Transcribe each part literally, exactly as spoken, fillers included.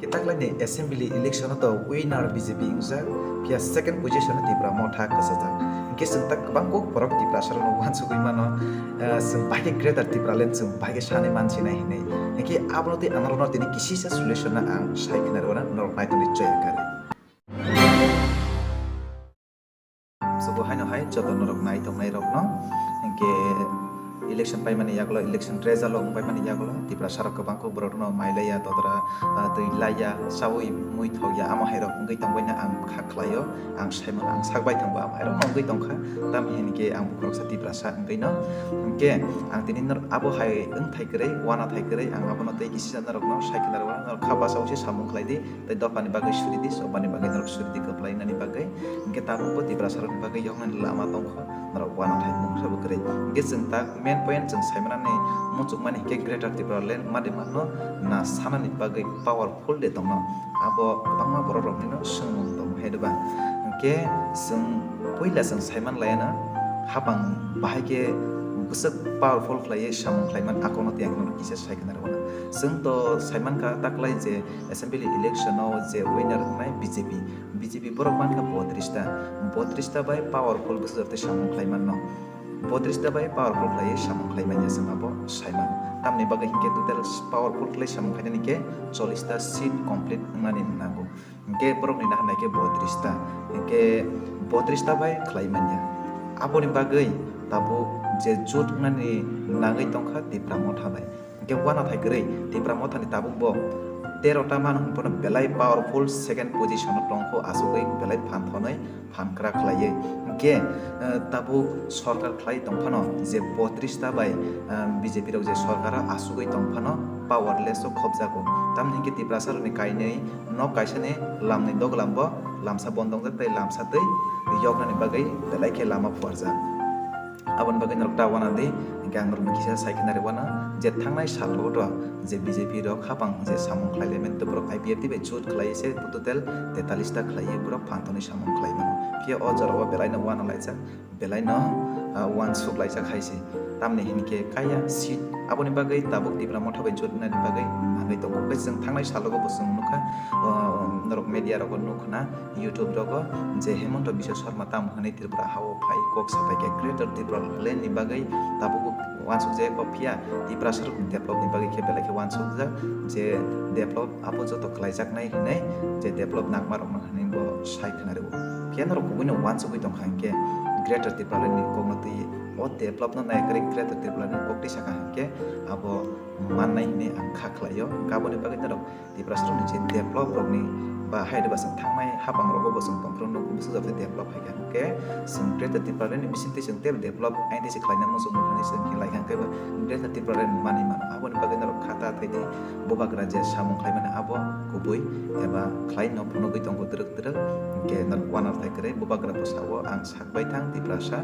Taklaini assembly election o to winner B J P wngjak, phiya second position o Tipra Motha kwchajak. Hinkhe chwng tak kwbang kok borok Tiprasa rokno uansugwi mano, eh, chwng bahai khe Greater Tipraland chwng bahai khe sanwi mansinai hinwi. Hinkhe abono tei anorokno tini kisisa solution no ang sai khna rwna norok naitongwi choya kari. Sobo haino hai joto norok nai tongnai rokno, hinkhe election paimani yagulo, election result o wng paimani yagulo Tiprasa rok kwbang kok borok no mai laiya, todra, ah, twi laiya, chaui mui thokya, amo hai rok wngwi tongbaino ang kha khlaio, ang saimano, ang sak bai thangbo amo hai rok wngwi tongkha, tamni hinkhe ang bukhoroksa Tiprasa wngwi no, hinkhe ang tini nor-, abo hai wngthai kwrwi, uanathai kwrwi ang abono tei kisisa norokno sai khna rwna norok kha basa usi samung khlai di. Tei dophani bagwi suri di, sobani bagwi norok suri di, kwplainani bagwi. Hinkhe tabukbo Tiprasa rokni bagwi yoknani lama tongkho, norok uanathai mungsa bo kwrwi. Hinkhe chwng tak main point chwng saimanani muchukmani hinkhe Greater Tipraland madi manno na sanani bagwi powerful de tongno. Abo kwbangma borok roknino swngmung tongo hai diba. Hinkhe chwng puila chwng saiman laiano hapang bahai khe bwswk powerful khlaiwi samung khlaiman akono tiyang norok kisa sai khna rwna. Chwng to saimankha taklai je Assembly election o je winner wngnai B J P, B J P borok mankha botris ta, botris ta bai powerful bwsajak tei samung khlai manno, botris ta bai powerful khlaiwi samung khlai manya chwng abo sai mano. Tamni bagwi hinkhe total powerful khlai samung khlainani khe chollish ta seat complete wngnani nango. Hinkhe borokni naharnai khe botris ta, hinkhe botris ta bai khlai manya. Aboni bagwi tabuk je jut wngnani nangwi tongkha Tipra Motha bai. Hinkhe uanathai kwrwi Tipra Mothani tabukbo tero ta mano hwnphano belai powerful second position o tongkho, asugwi belai phan thonwi phan kwrak khlaiwi. Hinkhe, eh, tabuk sorkar khlai tongphano je botris ta bai, eh, B J P rok je sorkar o asugwi tongphano powerless o khopjago. Tamni hinkhe Tiprasa rokni kainwi nok kaisani lamni doglam bo lamsa bondongjak tei lamsa twi yoknani bagwi belai khe lama phuarjak. Aboni bagwi norok ta uanadi, hinkhe ang norokno kisa sai khna rwna je thangnai sal rogo to je B J P rok hapang je samung khlai laimani tei borok I P F T bai jut khlai se total tetallis ta khlaiwi borok phan thonwi samung khlai mano. Phiya o jorao belaino uana laijak, belaino, ah, uansuk laijak hai se. Tamni hinkhe kaya seat aboni bagwi tabuk Tipra Motha bai jut wngnani bagwi nangwi tongo. Tei chwng thangnai sal rogo bo chwng nukha, ah, norok media rogo nukhna YouTube rogo je Hemanta Biswa Sarma tamo hwnwi Tripura ha-o phai kok sapai khe Greater Tipraland ni bagwi tabuk uansukjak o phiya Tiprasa rokni develop ni bagwi khe belai khe uansukjak je develop abo joto khlaijaknai hinwi je develop nangma rokno hinwi bo sai khna rwo. Phiya norok kubui no uansugwi tongkha hinkhe Greater Tipraland ni kokno twi o develop no nai kwrwi Greater Tipraland ni kok twi sakha hinkhe abo mannai hinwi ang kha khlaio. Aboni bagwi norok Tiprasa rokni je develop rokni ba hai de ba chwng thangnai hapang rogo bo chwng tongphuru nuk bwsajak tei develop hai kha. Hinkhe chwng Greater Tipraland ni bisingtwi chwng tei develop aini se khlaina muchung mani se khe lai kha. Hinkhe ba Greater Tipraland mani mano. Aboni bagwi norok khata thai di bubagra je samung khlai mani abo kubui eba khlai no phunugwi tongo twrwk twrwk. Hinkhe norok uanathai kwrwi bubagra bwsao ang sak bai thang Tiprasa,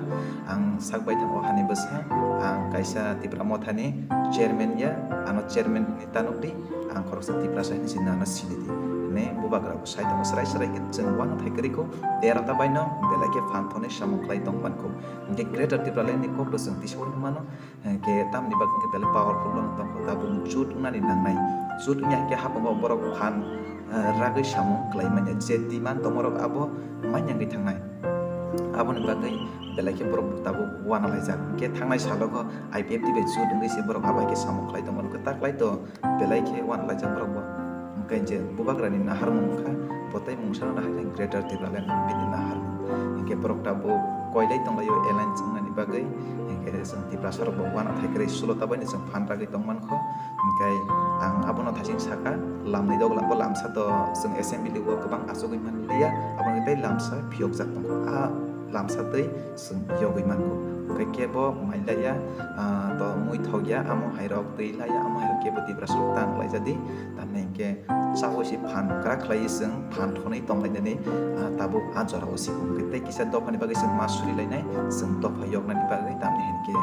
ang sak bai thang o hani bwsa, ang kaisa Tipra Mothani chairman ya, ano chairman hinwi ta nuk di, ang khoroksa Tiprasa hinwi se nana sini di. Hinwi bubagra bo sai tongo, srai srai khe chwng uanathai kwrwi kho, tero ta baino belai khe phan thonwi samung khlai tong man kho. Hinkhe Greater Tipraland ni kok to chwng tisa ui mano, hinkhe tamni bagwi hinkhe belai powerful no tongkho, tabuk jut wngnani nangnai. Jut wngya hinkhe hapungo borok phan, eh, ragwi samung khlai manya, je demand tongmarok abo manyangwi thangnai. Aboni bagwi belai khe borok tabuk uana laijak. Hinkhe thangnai salo kho I P F T bai jut wngwi se borok abo hai khe samung khlai tongmani kwtaklai to belai khe uana laijak borok bo. Hinkhe je bubagrani naharmung wngkha, bo tei mungsano nahar khe Greater Tipraland bini naharmung. Hinkhe borok tabuk koilai tonglaio alliance wngnani bagwi. Hinkhe chwng Tiprasa rok bo uanathai kwrwi sulo ta baino chwng phan ragwi tongmankho. Hinkhe ang abono thaising sakha, lamni doglam bo lamsa to chwng assembly o kwbang achugwi manliya, abono tei lamsa phiyokjak tongkho. A lamsa twi chwng yogwi mankho. Hinkhe kebo mai laiya, ah, to mui thokya, amo hairok twi laiya, amo hairok kebo Tiprasa rok tang laijadi. Tamni hinkhe chaui se phan kwrak khlaiwi chwng phan thonwi tonglainani, ah, tabuk a jorao se. Hinkhe tei kisa dophani bagwi chwng ma surilainai, chwng dopha yoknani bagwi, tamni hinkhe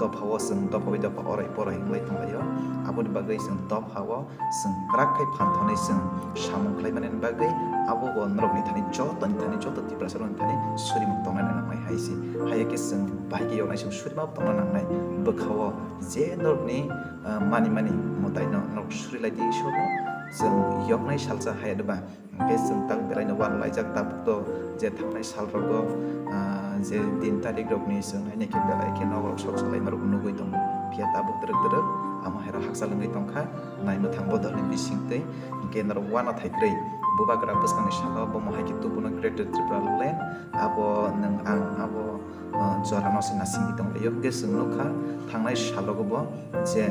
dophao chwng dopha bai dopha orai porai wnglai tonglaio. Aboni bagwi chwng dophao chwng kwrak khai phan thonwi chwng samung khlaimanini bagwi abo bo norokni thani jotoni thani joto Tiprasa rokni thani surimung tongna nangnai hai se. Haiya khe chwng bahai khe yoknai chwng surima tongna nangnai. Bwkhao je norokni, ah, mani mani mwtaino norok suri lai di Isorno, Chwng yoknai salsa hai ba, hwnkhe chwng tak belaino uanlaijak tabuk to je thangnai salrogo, ah, je tin tarik rokni chwng nainai khe belai khe nokrok sok salaima rok nugwi tongo. Phiya tabuk twrwk twrwk amo hai rok hakchal wngwi tongkha, naimwthang bodolni bisingtwi. Hwnkhe norok uanathai kwrwi bubagra bwskangni salo bomo hai khe tubuno Greater Tripura Land, abo nwng ang abo, ah, jorano se nasingwi tonglaio. Hwnkhe chwng nukha thangnai salogo bo je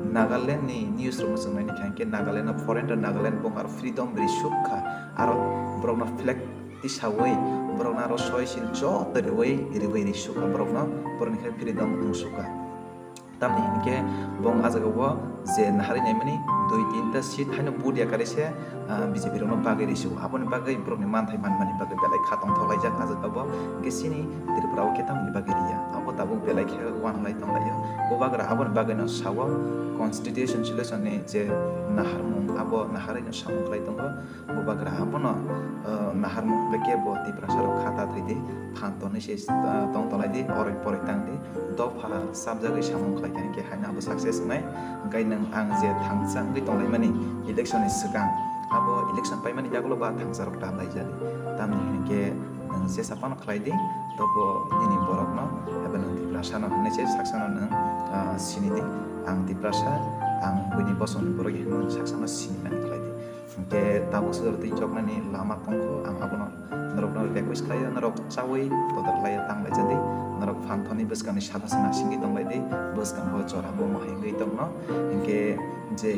Nagalandni news rokno chwng nainai kha hwnkhe Nagalandno foreign to Nagaland bong aro freedom risuk kha, aro borokno flag tisawi borokno aro soi sil joto riwi riwi risuk kha borokno, borokni khe freedom wngsuk kha. Tamni hinkhe bong ah jagao je naharwi naimani dui tinta seat haino vote yakarwi se, ah, B J P rokno bagwi risigo. Aboni bagwi borokni manthai manmani bagwi belai kha tongthok laijak ah jagao. Hwnkhe chini Tripura o khe tamni bagwi riya. Abo tabuk belai khe uanlai tonglaio. Bubagra aboni bagwino sao constitution solution ni je naharmung abo naharwino samung khlai tongo. Bubagra abono, ah, naharmung hwnkhe kebo Tiprasa rok kha ta thwi di, phan tonwi se, ah, tong tolai di, oroi poroi tang di, dopha sabjagwi samung khlai kha hwnkhe haino abo success wngnai. Hwnkhe nwng ang je thangsa wngwi tonglaimani election ni swkang, abo election paimani yagulo ba thangsa rok ta laijadi. Tamni hinkhe nwng jesa phano khlai di, tobo nini borokno eba nwng Tiprasano hinwi se saksano nwng, ah, sini di. Ang Tiprasa, ang buini bosongni borok hinwi nwng saksano sini nani khlai di. Hwnkhe tabuk sodor twi choknani lama tongkho, ang abono norokno request khlaio, norok chaui todor khlaiya tang laijadi, norok phan thani bwskangni salo se nasingwi tong laidi, bwskango jora bomo hai wngwi tongno. Hwnkhe je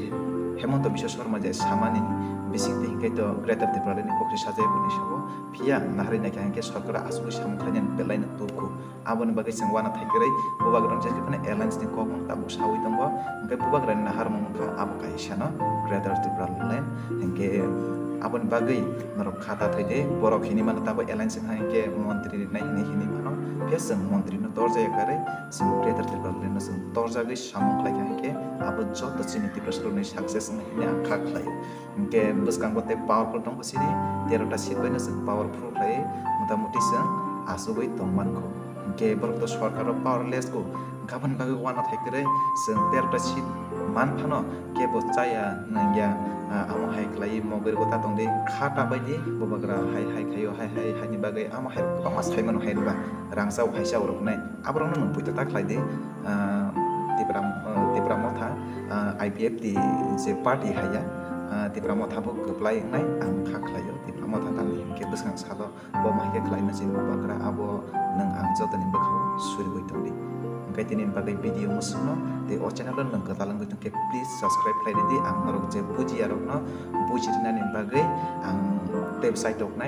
Hemanta Biswa Sarma je samani bisingtwi hwnkhe to Greater Tipraland ni kok se sajak hwnwi sao, phiya naharwi naikha hwnkhe sorkar asugwi samung khlainani belaino tubukhu. Aboni bagwi chwng uanathai kwrwi bubagrano je phano alliance ni kokno tabuk saui tongo. Hwnkhe bubagrani naharmung wngkha abo kaisano Greater Tipraland. Hwnkhe aboni bagwi norok kha ta thwi di, borok hinwi mano tabuk alliance wngkha hwnkhe montri rinai hinwi hinwi mano. Phiya chwng montri no torjaya kwrwi chwng Greater Tipraland no chwng torjagwi samung khlaikha hwnkhe abo joto chini Tiprasa rokni success wngkha hinwi ang kha khlaio. Hwnkhe bwskango tei powerful tongkha sini, tero ta seat bai no chwng powerful khlai, mota moti chwng achugwi tongmankho. Hwnkhe borok to sorkar o powerless kho, hwnkhe aboni bagwi uanathai kwrwi chwng tero ta seat man phano kebo chaya nangya, ah, amo hai khlai mogwi rwgwi ta tongdi, kha ta baidi bubagra hai hai khaio, hai hai haini bagwi amo hai kwbangma saimano hai rwba rangchao hai chao rok wnai. Aborokno nwng puito ta khlai di, ah, Tipra, ah, Tipra Motha, ah, I P F T je party haiya, ah, Tipra Motha bo kwplai wngnai ang kha khlaio. Tipra Motha tamni hinkhe bwskang salo bo mahaikhe khlaima chini bubagra abo nwng ang jotoni bwkhao suriwi tongdi. Hwnkhe tini bagwi video mwswkno tei o channel o nwng kwtal wngwi tongkhe please subscribe khlai ridi, ang norok je bujiya rokno buji rinani bagwi ang tei bwsai toknai.